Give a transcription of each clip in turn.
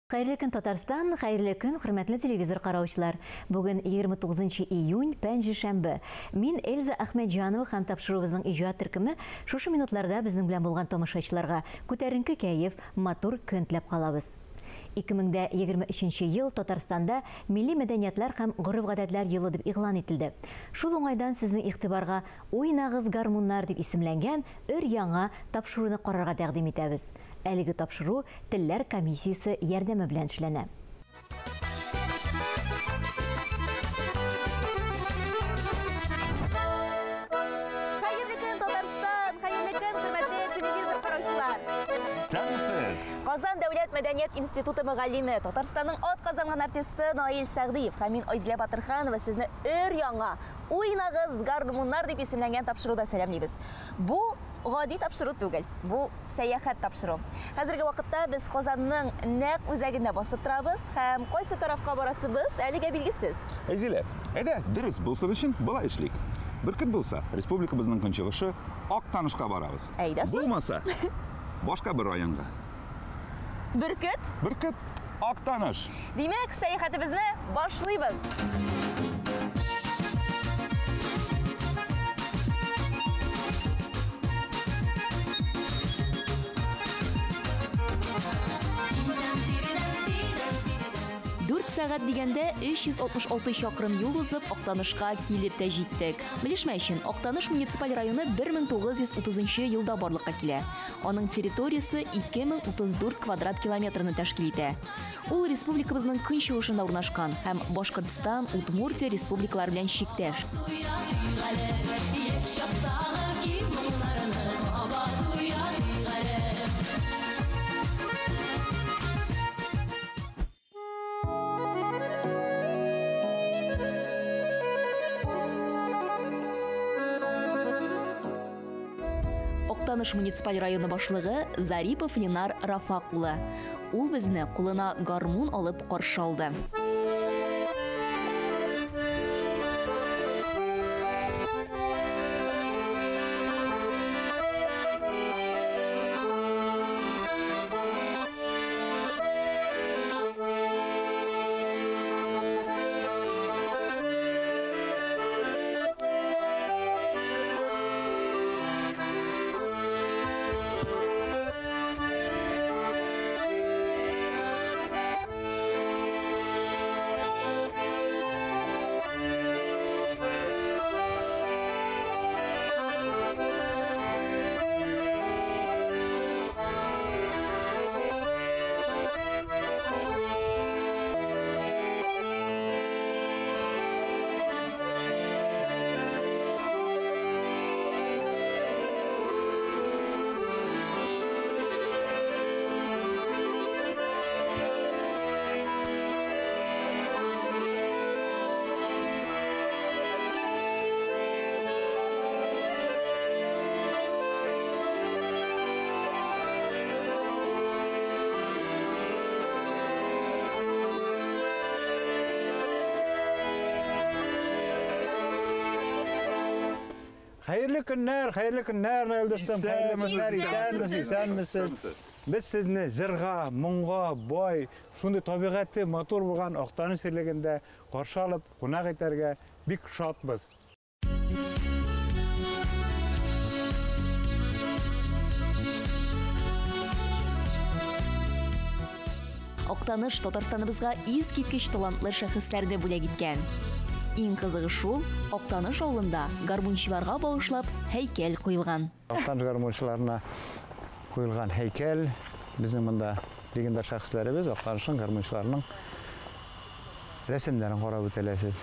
Хәерле көн, Татарстан, хәерле көн, хөрмәтле телевизор караучылар. Бүген 29 июнь, пәнҗешәмбе. Мин Эльза Әхмәтҗанова һәм тапшыруыбызның иҗат төркеме шушы минутларда безнең белән булган тамашачыларга күтәренке кәеф, матур көн теләп калабыз. 2023 ел Татарстанда милли мәдәниятләр һәм гореф-гадәтләр елы дип игълан ителде. Шул уңайдан сезнең игътибарга Уйнагыз гармуннар дип исемләнгән өр-яңа тапшыруны карарга тәкъдим итәбез. Әлеге тапшыру телләр комиссиясе ярдәме белән эшләнә. Хәерле көн, Татарстан! Хәерле көн, хөрмәтле телевизор караучылар! Исәнмесез! Казан дәүләт мәдәният институты мөгаллиме, Татарстанның атказанган артисты Наил Сәгъдиев һәм мин Айзилә Батырханова сезне өр-яңа Уйнагыз, гармуннар дип исемләнгән тапшыруда сәламлибез. Бу гади тапшыру түгел, бу сәяхәт тапшыру. Хәзерге вакытта без Казанның нәкъ үзәгендә басып торабыз һәм кайсы тарафка барасыбыз әлегә билгесез. Айзилә, әйдә, дөрес булсын өчен болай эшлик. Бөркет булса, республикабызның көнчыгышы Актанышка барабыз. Әйдә соң. Булмаса, башка бер районга. Бөркет? Бөркет, Актаныш. Димәк, сәяхәтебезне башлыйбыз. Дүрт сәгать дигәндә 366 чакрым юл узып Актанышка килеп тә җиттек. Белешмә өчен, Актаныш муниципаль районы 1930 елда барлыкка килә. Аның территориясе 2034 квадрат километрны тәшкил итә. Ул республикабызның көнчыгышында урнашкан һәм Башкортстан, Удмуртия республикалары белән чиктәш. Актаныш муниципаль районы башлыгы Зарипов Ленар Рафак улы. Ул безне кулына гармун алып каршы алды. Хәерле көннәр, хәерле көннәр, Наил дустым. Хәерле көннәр, исәнмесез, исәнмесез. Без сезне җырга, моңга бай, шундый табигате матур булган Актаныш җирлегендә каршы алып, кунак итәргә бик шатбыз. Актаныш Татарстаныбызга искиткеч талантлы шәхесләрне бүләк иткән. Иң кызыгы шул, Актаныш авылында гармунчыларга багышлап һәйкәл куелган. Актаныш гармунчыларына куелган һәйкәл, безнең монда легендар шәхесләребез Актанышның гармунчыларының рәсемнәрен карап үтәләсез.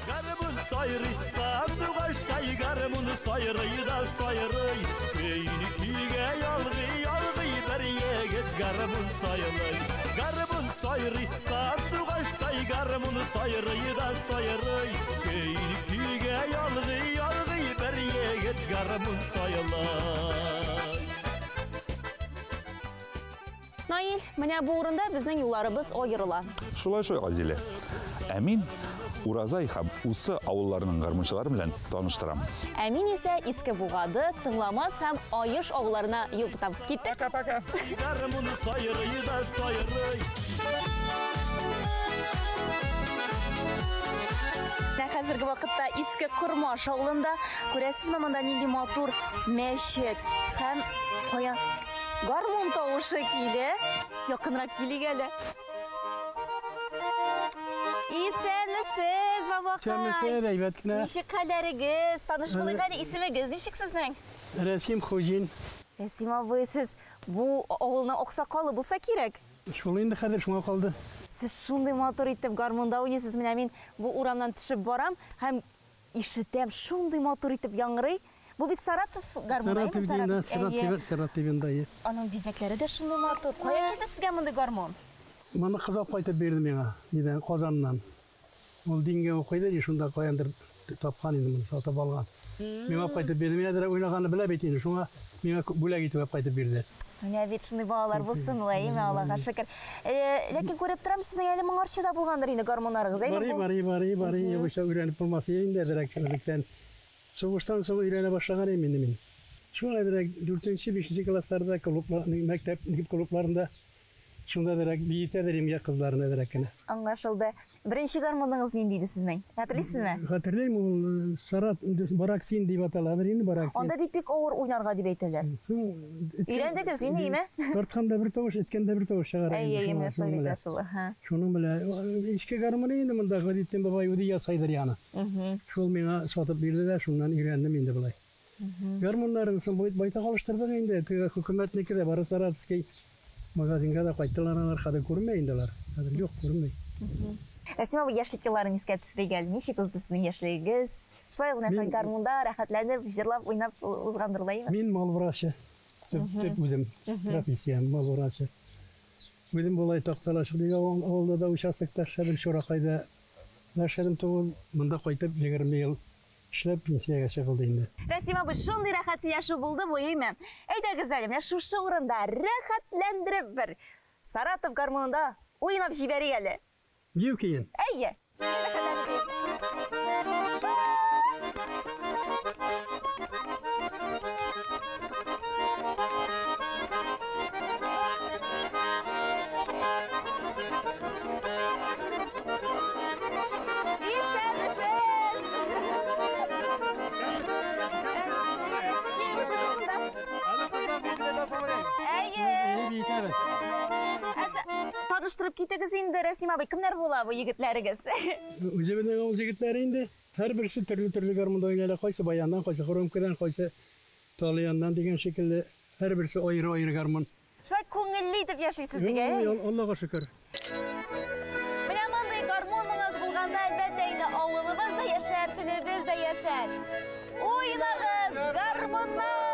Гармун сайрый, сандугачтай гармун сайрый да сайрый. Көйне көйгә ялгый, ялгый бер егет гармун сайлый. Гармун сайрый, сандугачтай гармун сайрый да сайрый. Көйне көйгә ялгый, ялгый бер егет гармун сайлый. Наил, менә бу урында безнең юлларыбыз аерыла. Шулай шулай, Айзилә. Ә мин Уразай һәм Усы авылларының гармунчылары белән таныштырам. Ә мин исә Иске Бугады, Тыңламас һәм Аеш авылларына юл тотам. Киттек. Пока-пока. Гармун сайрый да сайрый. вакытта Иске Кормаш авылында. Күрәсезме, монда нинди матур мәчет. Һәм кая гармун тавышы килә. Якынрак килик әле. Исәнмесез, бабакай. Исәнмесез, әйбәт кенә. Ничек хәлләрегез? Таныш булыйк әле, исемегез ничек сезнең? Рәсим Хуҗин. Рәсим абый, сез бу авылның аксакалы булса кирәк. Шул инде хәзер шуңа калды. Сез шундый матур итеп гармунда уйныйсыз. Менә мин бу урамнан төшеп барам һәм ишетәм, шундый матур итеп яңгырый. Бу бит Саратов гармуны, әйеме? Саратов, Әйе. Саратов, әйе. Аның бизәкләре дә шундый матур. Кая килде сезгә мондый гармун? Моны кыз алып кайтып бирде миңа, нидән, Казаннан. Ул дингә укыйды, и шунда каяндыр тапкан инде моны, сатып алган. Миңа алып кайтып бирде. Мин әзрәк уйнаганны белә бит инде, шуңа миңа бүләк итеп алып кайтып бирде. Менә бит шундый балалар булсын, ул, әйеме, Аллага шөкер. Ләкин күреп торам, сезнең әле моңарчы да булгандыр инде гармуннарыгыз, әйеме? Барый, барый, барый, барый, югыйсә өйрәнеп булмас инде әзрәк электән. Сугыштан соң өйрәнә башлаган идем инде мин. Шуңа әзрәк 4-5 классларда, клублар, мәктәп клубларында шунда әзрәк биетәдер имя кызларын әзрәк кенә. Аңлашылды. Беренче гармуныгыз нинди иде сезнең? Хәтерлисезме? Хәтерлим, ул Сарат, Бараксин дип аталадыр инде, Бараксин. Анда бит бик авыр уйнарга дип әйтәләр. Өйрәндегез инде, име? Тартканда бер тавыш, эткәндә бер тавыш чыгара. Әйе, әйе, менә шул бит шул. Шуның белән иске гармуны инде монда Гадиттин бабай үзе ясайдыр яны. Шул миңа сатып бирде дә, шуннан өйрәндем инде болай. Гармуннарын соң байтак алыштырдык инде. Теге хөкүмәтнеке дә бары Саратовский магазинга да кайттылар алар, хәзер күренмәй инде алар. Хәзер юк, күренмәй. Рәсим абый, яшьлек елларын искә төшерик әле. Ничек узды сезнең яшьлегегез? Шулай ук менә гармунда рәхәтләнеп, җырлап, уйнап узгандыр, әйеме? Мин мал врачы. Төп үзем профессиям мал врачы. Үзем болай Такталашык дигән авылда да участокта эшләдем, Чуракайда эшләдем түгел. Монда кайтып 20 ел эшләп пенсиягә чыгылды инде. Рәсим абый, шундый рәхәт сөйләшү булды бу, әйеме? Әйдәгез әле, менә шушы урында рәхәтләндереп бер Саратов гармунында уйнап җибәрик әле. Бию киен. Әйе. Әйе. Таныштырып китегез инде, Рәсим абый, кемнәр була бу егетләрегез? Үзебезнең авыл егетләре инде. Һәрберсе төрле-төрле гармунда уйнала, кайсы баяннан, кайсы хромкадан, кайсы талияннан дигән шикелле. Һәрберсе аеры-аеры гармун. Шулай күңелле итеп яшисез дигән. Аллага шөкер. Менә мондый гармуныңыз булганда, әлбәттә инде авылыбыз да яшәр, телебез дә яшәр. Уйнагыз, гармуннар!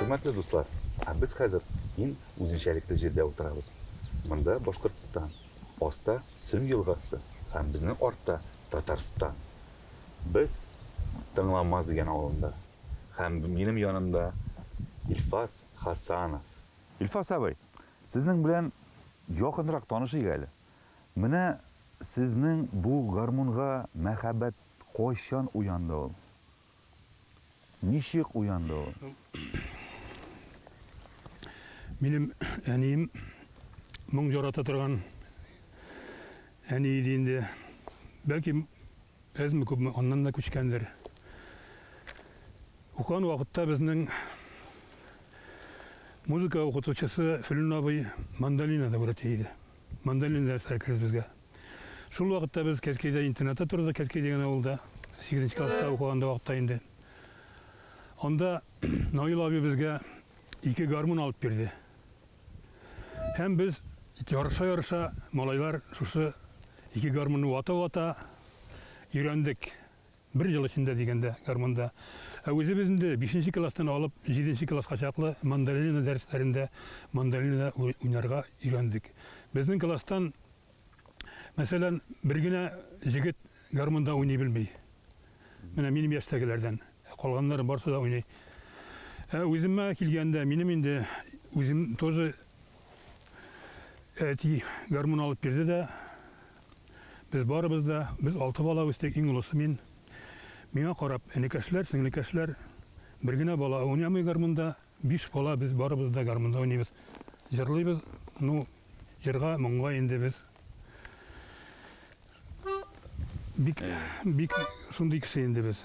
Хөрмәтле дуслар, ә без хәзер иң үзенчәлекле җирдә утырабыз. Монда Башкортстан, аста Сөн елгасы һәм безнең артта Татарстан. Без Тыңламас дигән авылында һәм минем янымда Илфас Хасанов. Илфас абый, сезнең белән якынрак танышыйк әле. Менә сезнең бу гармунга мәхәббәт кайчан уянды ул? Ничек уянды ул? Минем әнием моң ярата торган әни иде инде. Бәлки әзме күпме аннан да күчкәндер. Укыган вакытта безнең музыка укытучысы Филүн абый мандолинада өйрәтә иде. Мандолина дәресләре керде безгә. Шул вакытта без Кәзкәйдә интернатта тордык, Кәзкәй дигән авылда, 8 класста укыганда вакытта инде. Анда Наил абый безгә ике гармун алып бирде. Һәм без ярыша-ярыша малайлар шушы ике гармунны вата-вата өйрәндек. Бер ел эчендә дигәндә гармунда. Ә үзебез инде 5 класстан алып 7 класска чаклы мандолина дәресләрендә мандолинада уйнарга өйрәндек. Безнең класстан, мәсәлән, бер генә җегет гармунда уйный белми. Менә минем яшьтәгеләрдән. Калганнары барысы да уйный. Ә үземә килгәндә, минем инде үзем тоже әти гармун алып бирде дә, без барыбыз да, без 6 бала үстек, иң олысы мин. Миңа карап, энекәшләр, сеңлекәшләр, бер генә бала уйнамый гармунда, 5 бала без барыбыз да гармунда уйныйбыз. Җырлыйбыз, ну, җырга, моңга инде без бик, бик шундый кеше инде без.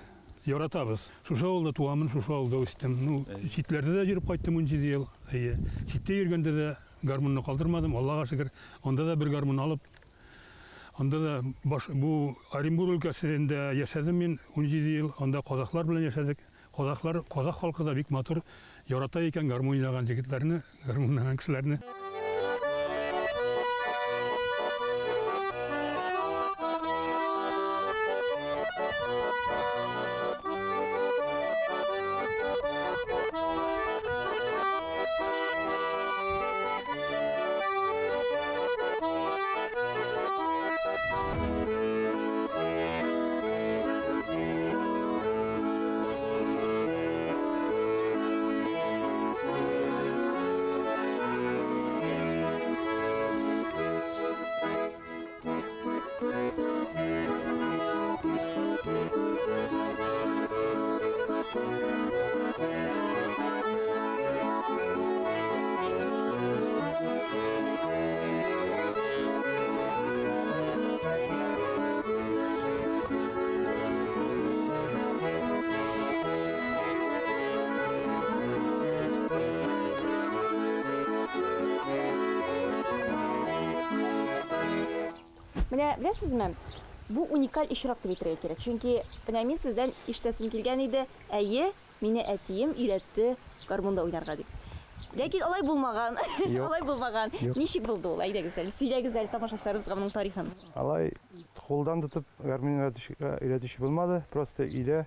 Яратабыз. Шушы авылда туамын, шушы авылда үстем. Ну, читләрдә дә йөреп кайттым 17 ел. Әйе. Читтә йөргәндә дә гармунны калдырмадым, Аллага шөкер. Анда да бер гармун алып, анда да баш, бу Оренбург өлкәсендә яшәдем мин 17 ел. Анда казахлар белән яшәдек. Казахлар, казах халкы да бик матур ярата икән гармун уйнаган егетләрне, гармун уйнаган кешеләрне. Менә беләсезме, бу уникаль очрак дип әйтергә кирәк. Чөнки менә мин сездән ишетәсем килгән иде, әйе, мине әтием өйрәтте гармунда уйнарга дип. Ләкин алай булмаган. Алай булмаган. Ничек булды ул? Әйдәгез әле, сөйләгез әле тамашачыларыбызга моның тарихын. Алай кулдан тотып гармун өйрәтүче булмады. Просто өйдә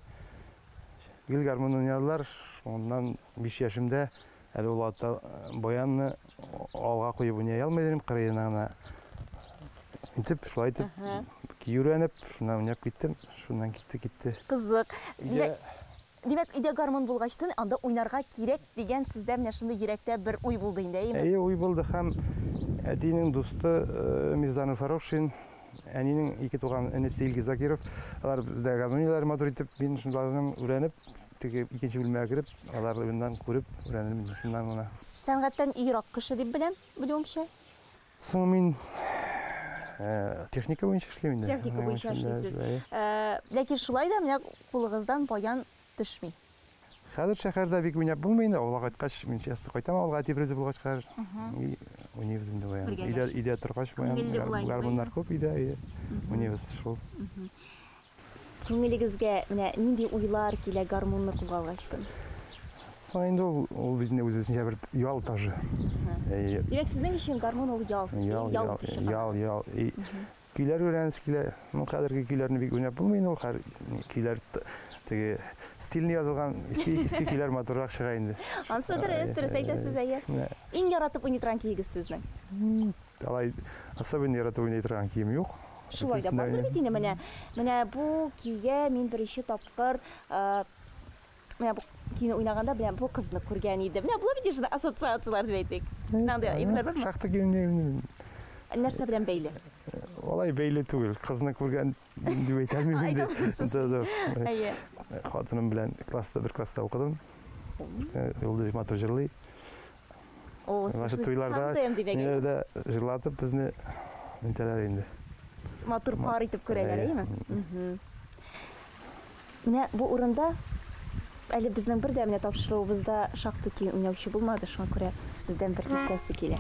гел гармун уйнадылар. Шуннан 5 яшемдә әле ул вакытта баянны алга куеп уйный алмый идем, кырыена гына итеп, шулай итеп көй өйрәнеп, шуннан уйнап киттем, шуннан китте. Кызык. Димәк, өйдә гармун булгачтын, анда уйнарга кирәк дигән сездә менә шундый йөрәктә бер уй булды инде, әйеме? Әйе, уй булды һәм әтинең дусты Мирзанур Фарукшин, әнинең ике туган энесе Илгиз Закиров, алар бездә гармун уйныйлар матур итеп, мин шулардан өйрәнеп, теге икенче бүлмәгә кереп, алардан күреп өйрәндем шуннан гына. Сәнгатьтән ерак кеше дип беләм, белүемчә. Соң мин техника буенча эшлим инде. Техника буенча эшлисез. Ләкин шулай да менә кулыгыздан баян төшми. Хәзер шәһәрдә бик уйнап булмый инде. Авылга кайткач, мин часто кайтам авылга, әти берүзе булгач хәзер. Уйныйбыз инде баян. Өйдә торгач баян, гармуннар күп өйдә, уйныйбыз шул. Күңелегезгә менә нинди уйлар килә гармунны кулга алгачтын? Соң инде ул бит инде үзенчә бер ял тажы. Димәк, сезнең өчен гармун ул ял. Ял, ял, ял. Көйләр өйрәнәсе килә. Ну, хәзерге көйләрне бик уйнап булмый инде ул. Хәзер көйләр теге стильне язылган, иске көйләр матуррак чыга инде. Ансы дөрес, дөрес әйтәсез, әйе. Иң яратып уйный торган көегез сезнең? Алай особенно яратып уйный торган көем юк. Шулай да бардыр бит инде менә. Менә бу көйгә мин беренче тапкыр менә бу көйне уйнаганда менә бу кызны күргән идем. Менә була бит шундый ассоциацияләр дип әйтик. Андый әйберләр бармы? Шахта көйне нәрсә белән бәйле? Алай бәйле түгел. Кызны күргән дип әйтә алмыйм инде. Да, да. Хатыным белән класста, бер класста укыдым. Ул матур җырлый. О, туйларда, ниләрдә җырлатып безне нитәләр инде. Матур пар итеп күрәләр, әйеме? Менә бу урында әле безнең бер дә менә тапшыруыбызда шахта көен уйнаучы булмады, шуңа күрә сездән бер ишетәсе килә.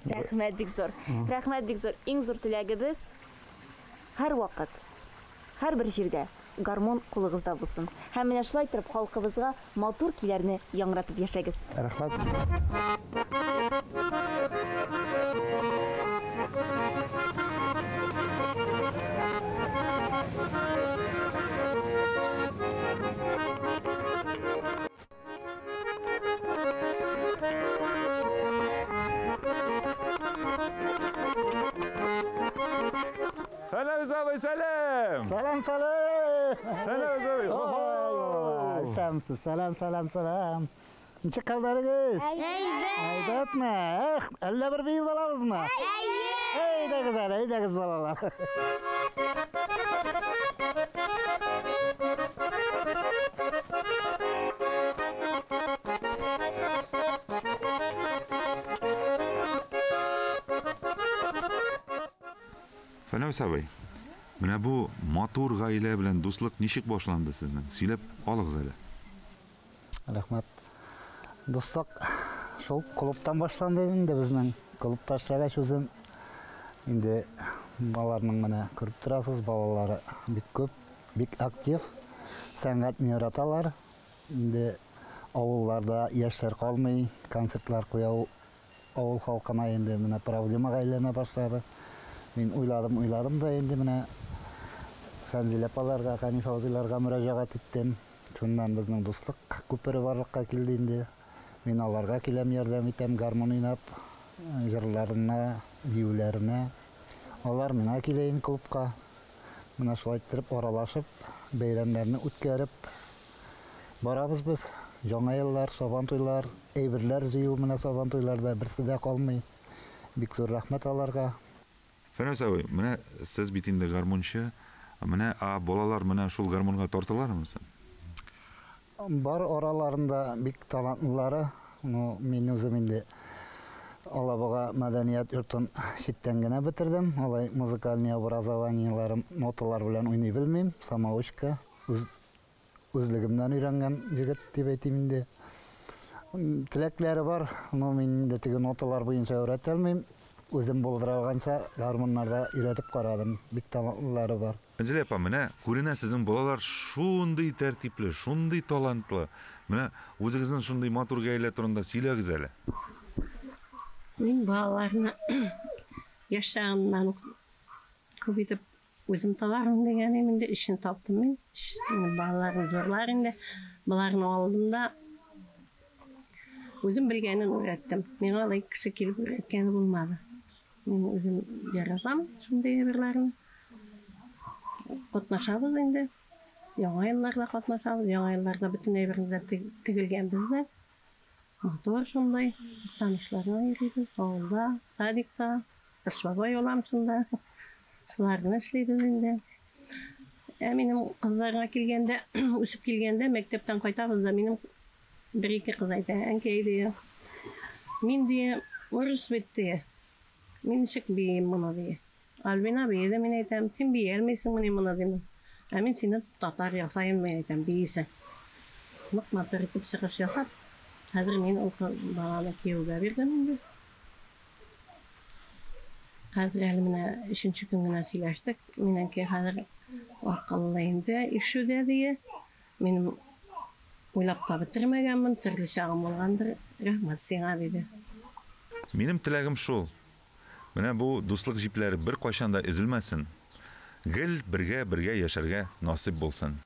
Рәхмәт бик зур. Рәхмәт бик зур. Иң зур теләгебез һәрвакыт, һәрбер җирдә гармун кулыгызда булсын. Һәм менә шулай итеп халкыбызга матур көйләрне яңгыратып яшәгез. Рәхмәт. Фәнәвис абый, сәлам! Сәлам, сәлам! Фәнәвис абый, Ой, Исәнмесез, сәлам, сәлам, сәлам. Ничек хәлләрегез? Әйбәт. Әйбәтме? Эх, әллә бер биеп алабызмы? Әйе. Әйдәгез әле, әйдәгез балалар. Фәнәвис абый, менә бу матур гаилә белән дуслык ничек башланды сезнең? Сөйләп алыгыз әле. Рәхмәт. Дуслык шул клубтан башланды инде безнең. Клубта эшләгәч үзем инде балаларның менә күреп торасыз, балалары бик күп, бик актив, сәнгатьне яраталар. Инде авылларда яшьләр калмый, концертлар куя авыл халкына инде менә проблемага әйләнә башлады. Мин уйладым, уйладым да инде менә Фәнзил апаларга, Хәниф абыйларга мөрәҗәгать иттем. Шуннан безнең дуслык күпере барлыкка килде инде. Мин аларга киләм, ярдәм итәм, гармун уйнап, җырларына, биюләренә. Алар миңа килә инде клубка. Менә шулай иттереп аралашып, бәйрәмнәрне үткәреп барабыз без. Яңа еллар, сабан туйлар, әйберләр җыю менә сабан туйларда берсе дә калмый. Бик зур рәхмәт аларга. Фәнәвис абый, менә сез бит инде гармунчы, менә а балалар менә шул гармунга тартылармы соң? Бар араларында бик талантлылары. Ну, мин үзем инде Алабуга мәдәният йортын читтән генә бетердем. Алай музыкальный образованиеларым ноталар белән уйный белмим. Самоучка, үз үзлегемнән өйрәнгән егет дип әйтим инде. Теләкләре бар, но мин инде теге ноталар буенча өйрәтә алмыйм. Үзем булдыра алганча гармуннарда өйрәтеп карадым. Бик талантлылары бар. Фәнзилә апа, менә күренә сезнең балалар шундый тәртипле, шундый талантлы. Менә үзегезнең шундый матур гаилә турында сөйләгез әле. Мин балаларны яшь чагымнан ук күп итеп үзем табармын дигән идем инде, эшен таптым мин. Балаларым зурлар инде. Боларны алдым да үзем белгәнен өйрәттем. Миңа алай кеше килеп өйрәткәне булмады. Мин үзем яратам шундый әйберләрне. Катнашабыз инде. Яңа елларда катнашабыз. Яңа елларда бөтен әйберне дә тегелгән бездә. Матур шундай. Танышларына йөрибез. Авылда, садикта, Кыш бабай булам шунда. Шуларны эшлибез инде. Ә минем кызларга килгәндә, үсеп килгәндә, мәктәптән кайтабыз да, минем бер-ике кыз әйтә, әнкәй ди, мин ди, урыс бит ди, мин ничек биим моны ди. Альбина биеде, мин әйтәм, син бии алмыйсыңмыни моны дим. Ә мин сине татар ясаем, мин әйтәм, биисең. Нык матур итеп чыгыш ясап, хәзер мин ул баланы кияүгә бирдем инде. Хәзер әле менә өченче көн генә сөйләштек. Мин әнкәй хәзер акыллы инде ишүдә дие. Минем уйлап та бетермәгәнмен, төрле чагым булгандыр. Рәхмәт сиңа, диде. Минем теләгем шул. Менә бу дуслык җипләре беркайчан да өзелмәсен. Гел бергә-бергә яшәргә насыйп булсын.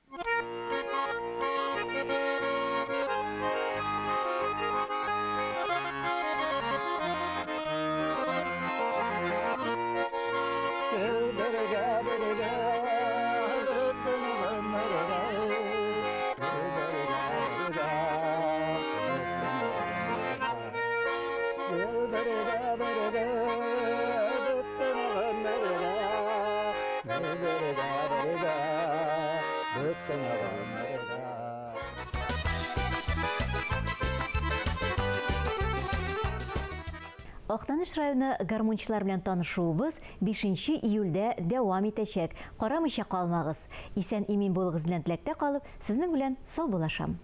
Актаныш районы гармунчылар белән танышуыбыз 5 июльдә дәвам итәчәк. Карамыйча калмагыз. Исән имин булыгыз дигән теләктә калып, сезнең белән саубуллашам.